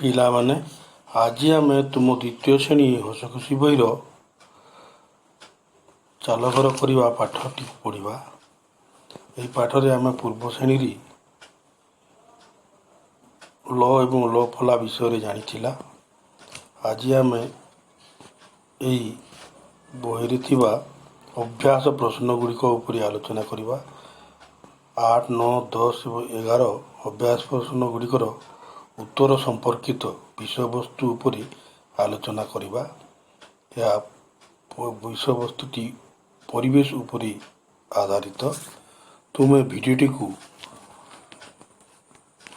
ପିଲାମାନେ, ଆଜି ଆମେ ତୁମ ଦ୍ୱିତୀୟ ଶ୍ରେଣୀ ହସଖୁସି ବହିର ଚାଲ ଘର କରିବା ପାଠଟିକୁ ପଢ଼ିବା। ଏହି ପାଠରେ ଆମେ ପୂର୍ବ ଶ୍ରେଣୀରେ ଲ ଏବଂ ଲ ଫଲା ବିଷୟରେ ଜାଣିଥିଲା। ଆଜି ଆମେ ଏହି ବହିରେ ଥିବା ଅଭ୍ୟାସ ପ୍ରଶ୍ନ ଗୁଡ଼ିକ ଉପରେ ଆଲୋଚନା କରିବା। 8, 9, 10 ଏବଂ 11 ଅଭ୍ୟାସ ପ୍ରଶ୍ନ ଗୁଡ଼ିକର ଉତ୍ତର ସମ୍ପର୍କିତ ବିଷୟବସ୍ତୁ ଉପରେ ଆଲୋଚନା କରିବା। ଏହା ବିଷୟବସ୍ତୁଟି ପରିବେଶ ଉପରେ ଆଧାରିତ। ତୁମେ ଭିଡ଼ିଓଟିକୁ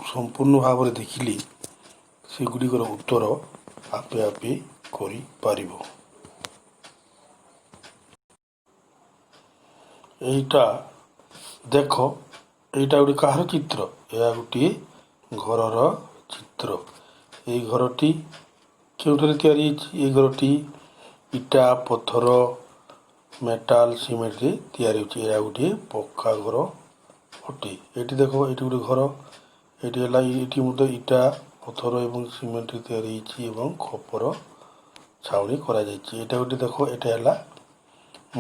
ସମ୍ପୂର୍ଣ୍ଣ ଭାବରେ ଦେଖିଲେ ସେଗୁଡ଼ିକର ଉତ୍ତର ଆପେ ଆପେ କରିପାରିବ। ଏଇଟା ଦେଖ, ଏଇଟା ଗୋଟେ କାହାର ଚିତ୍ର? ଏହା ଗୋଟିଏ ଘରର ଚିତ୍ର। ଏଇ ଘରଟି କେଉଁଠାରେ ତିଆରି ହେଇଛି? ଏଇ ଘରଟି ଇଟା, ପଥର, ମେଟାଲ, ସିମେଣ୍ଟରେ ତିଆରି ହେଉଛି। ଏହା ଗୋଟିଏ ପକ୍କା ଘର ଅଟେ। ଏଇଠି ଦେଖ, ଏଇଠି ଗୋଟେ ଘର। ଏଇଠି ହେଲା, ଏଇଠି ମଧ୍ୟ ଇଟା, ପଥର ଏବଂ ସିମେଣ୍ଟରେ ତିଆରି ହେଇଛି ଏବଂ ଖପର ଛାଉଣି କରାଯାଇଛି। ଏଇଟା ଗୋଟେ ଦେଖ, ଏଇଟା ହେଲା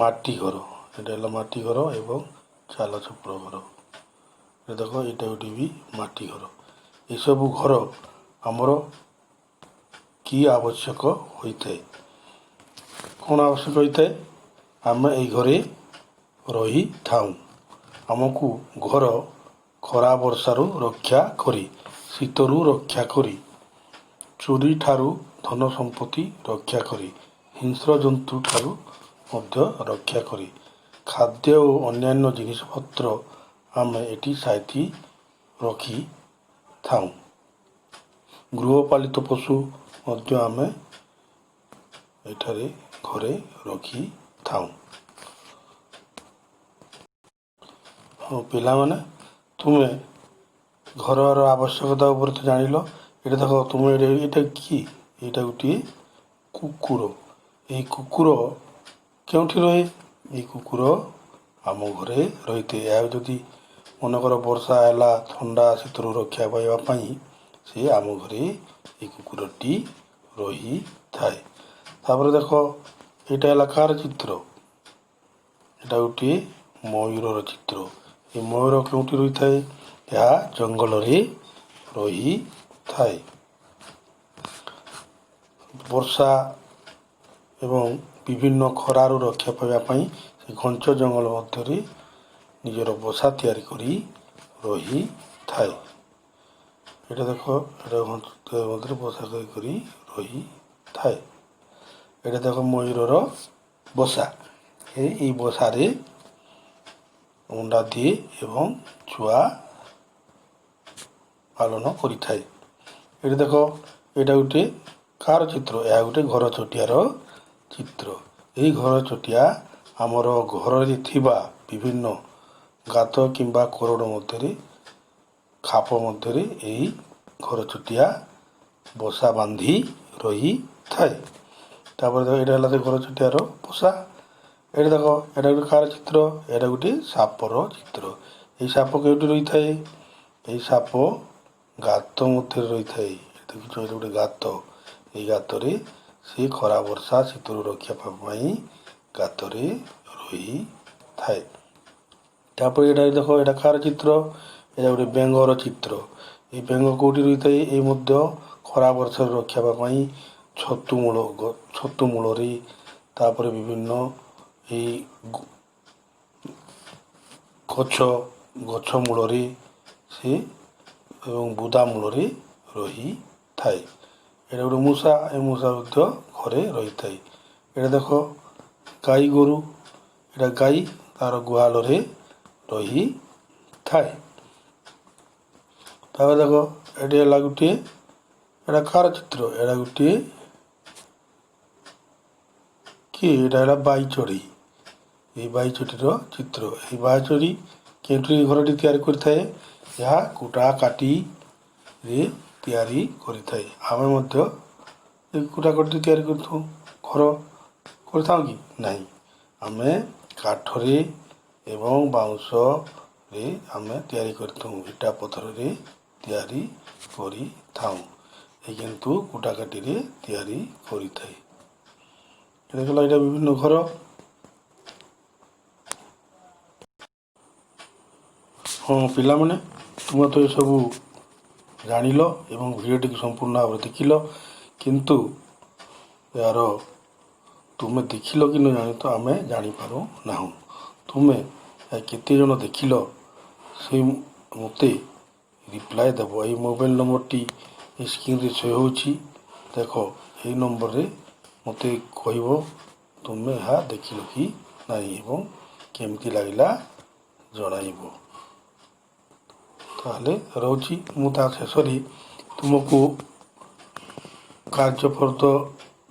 ମାଟି ଘର। ଏଇଟା ହେଲା ମାଟି ଘର ଏବଂ ଚାଳ ଛପର ଘର। ଏଇଟା ଦେଖ, ଏଇଟା ଗୋଟେ ବି ମାଟି ଘର। ଏସବୁ ଘର ଆମର କି ଆବଶ୍ୟକ ହୋଇଥାଏ? କ'ଣ ଆବଶ୍ୟକ ହୋଇଥାଏ? ଆମେ ଏଇ ଘରେ ରହିଥାଉଁ। ଆମକୁ ଘର ଖରା ବର୍ଷାରୁ ରକ୍ଷା କରେ, ଶୀତରୁ ରକ୍ଷା କରେ, ଚୋରି ଠାରୁ ଧନ ସମ୍ପତ୍ତି ରକ୍ଷା କରେ, ହିଂସ୍ର ଜନ୍ତୁ ଠାରୁ ମଧ୍ୟ ରକ୍ଷା କରେ। ଖାଦ୍ୟ ଓ ଅନ୍ୟାନ୍ୟ ଜିନିଷପତ୍ର ଆମେ ଏଠି ସାଇତି ରଖିଥାଉଁ। ଗୃହପାଳିତ ପଶୁ ମଧ୍ୟ ଆମେ ଏଠାରେ ଘରେ ରଖିଥାଉଁ। ହଁ ପିଲାମାନେ, ତୁମେ ଘରର ଆବଶ୍ୟକତା ଉପରେ ତ ଜାଣିଲ। ଏଇଟା ଦେଖ ତୁମେ, ଏଇଟା କି? ଏଇଟା ଗୋଟିଏ କୁକୁର। ଏଇ କୁକୁର କେଉଁଠି ରହେ? ଏଇ କୁକୁର ଆମ ଘରେ ରହିଥାଏ। ଏହା ଯଦି ମନେକର ବର୍ଷା ହେଲା, ଥଣ୍ଡା ଶୀତରୁ ରକ୍ଷା ପାଇବା ପାଇଁ ସେ ଆମ ଘରେ ଏଇ କୁକୁରଟି ରହିଥାଏ। ତାପରେ ଦେଖ, ଏଇଟା ହେଲା କାହାର ଚିତ୍ର? ଏଇଟା ଗୋଟିଏ ମୟୂରର ଚିତ୍ର। ଏ ମୟୂର କେଉଁଠି ରହିଥାଏ? ଏହା ଜଙ୍ଗଲରେ ରହିଥାଏ। ବର୍ଷା ଏବଂ ବିଭିନ୍ନ ଖରାରୁ ରକ୍ଷା ପାଇବା ପାଇଁ ସେ ଘଞ୍ଚ ଜଙ୍ଗଲ ମଧ୍ୟରେ ନିଜର ବସା ତିଆରି କରି ରହିଥାଏ। ଏଇଟା ଦେଖ, ଏଇଟା ଘଞ୍ଚ ମଧ୍ୟରେ ବସା କରି ରହିଥାଏ। ଏଇଟା ଦେଖ, ମୟୂରର ବସା। ଏଇ ବସାରେ ଅଣ୍ଡା ଦିଏ ଏବଂ ଛୁଆ ପାଳନ କରିଥାଏ। ଏଇଠି ଦେଖ, ଏଇଟା ଗୋଟିଏ କାହାର ଚିତ୍ର? ଏହା ଗୋଟେ ଘର ଚଟିଆର ଚିତ୍ର। ଏହି ଘର ଚଟିଆ ଆମର ଘରରେ ଥିବା ବିଭିନ୍ନ ଗାତ କିମ୍ବା କୋରଡ଼ ମଧ୍ୟରେ, ଖାପ ମଧ୍ୟରେ ଏହି ଘର ଚଟିଆ ବସା ବାନ୍ଧି ରହିଥାଏ। ତାପରେ ଦେଖ, ଏଇଟା ହେଲା ସେ ଘର ଚଟିଆର ବସା। ଏଇଟା ଦେଖ, ଏଇଟା ଗୋଟେ କାହାର ଚିତ୍ର? ଏଇଟା ଗୋଟିଏ ସାପର ଚିତ୍ର। ଏଇ ସାପ କେଉଁଠି ରହିଥାଏ? ଏଇ ସାପ ଗାତ ମଧ୍ୟରେ ରହିଥାଏ। ଦେଖୁଛ, ଏଇଟା ଗୋଟେ ଗାତ। ଏଇ ଗାତରେ ସେ ଖରା, ବର୍ଷା, ଶୀତରୁ ରକ୍ଷା ପାଇବା ପାଇଁ ଗାତରେ ରହିଥାଏ। ତାପରେ ଏଇଟା ଦେଖ, ଏଇଟା କାହାର ଚିତ୍ର? ଏଇଟା ଗୋଟେ ବେଙ୍ଗର ଚିତ୍ର। ଏଇ ବେଙ୍ଗ କେଉଁଠି ରହିଥାଏ? ଏଇ ମଧ୍ୟ ଖରା ବର୍ଷାରୁ ରକ୍ଷା ପାଇବା ପାଇଁ ଛତୁ ମୂଳରେ, ତାପରେ ବିଭିନ୍ନ ଏଇ ଗଛ ମୂଳରେ ସେ ଏବଂ ବୁଦା ମୂଳରେ ରହିଥାଏ। ଏଇଟା ଗୋଟେ ମୂଷା। ଏ ମୂଷା ମଧ୍ୟ ଘରେ ରହିଥାଏ। ଏଇଟା ଦେଖ, ଗାଈ ଗୋରୁ। ଏଇଟା ଗାଈ, ତାର ଗୁହାଳରେ ରହିଥାଏ। ତାପରେ ଦେଖ, ଏଠି ହେଲା ଗୋଟିଏ, ଏଇଟା କାହାର ଚିତ୍ର? ଏଇଟା ଗୋଟିଏ କି? ଏଇଟା ହେଲା ବାଇଚଢ଼େଇ। ଏଇ ବାଇଚଢ଼େଇର ଚିତ୍ର। ଏଇ ବାଇଚଢ଼େଇ କେଉଁଠି ଘରଟି ତିଆରି କରିଥାଏ? ଏହା କୁଟା କାଟିରେ ତିଆରି କରିଥାଏ। ଆମେ ମଧ୍ୟ ଏଇ କୁଟା କାଟି ତିଆରି କରିଥାଉ, ଘର କରିଥାଉ କି ନାହିଁ? ଆମେ କାଠରେ ଏବଂ ବାଉଁଶରେ ଆମେ ତିଆରି କରିଥାଉ, ଇଟା ପଥରରେ ତିଆରି କରିଥାଉ। ଏ କିନ୍ତୁ କୁଟାକାଟିରେ ତିଆରି କରିଥାଏ। ଦେଖିଲ, ଏଇଟା ବିଭିନ୍ନ ଘର। ହଁ ପିଲାମାନେ, ତୁମେ ତ ଏସବୁ ଜାଣିଲ ଏବଂ ଭିଡ଼ିଓଟିକୁ ସମ୍ପୂର୍ଣ୍ଣ ଭାବରେ ଦେଖିଲ, କିନ୍ତୁ ଏହାର ତୁମେ ଦେଖିଲ କି ନ ଜାଣି ତ ଆମେ ଜାଣିପାରୁ ନାହୁଁ। ତୁମେ କେତେ ଜଣ ଦେଖିଲ, ସେଇ ମୋତେ ରିପ୍ଲାଏ ଦେବ। ଏଇ ମୋବାଇଲ ନମ୍ବରଟି ଏ ସ୍କ୍ରିନ୍ରେ ଶୋ ହେଉଛି, ଦେଖ। ଏଇ ନମ୍ବରରେ ମୋତେ କହିବ ତୁମେ ଏହା ଦେଖିଲ କି ନାହିଁ ଏବଂ କେମିତି ଲାଗିଲା ଜଣାଇବ। ତାହେଲେ ରହୁଛି ମୁଁ। ତା ଶେଷରେ ତୁମକୁ କାର୍ଯ୍ୟଫର୍ଦ୍ଦ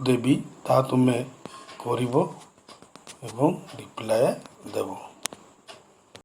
ଦେବି, ତାହା ତୁମେ କରିବ ଏବଂ ରିପ୍ଲାଏ ଦେବ।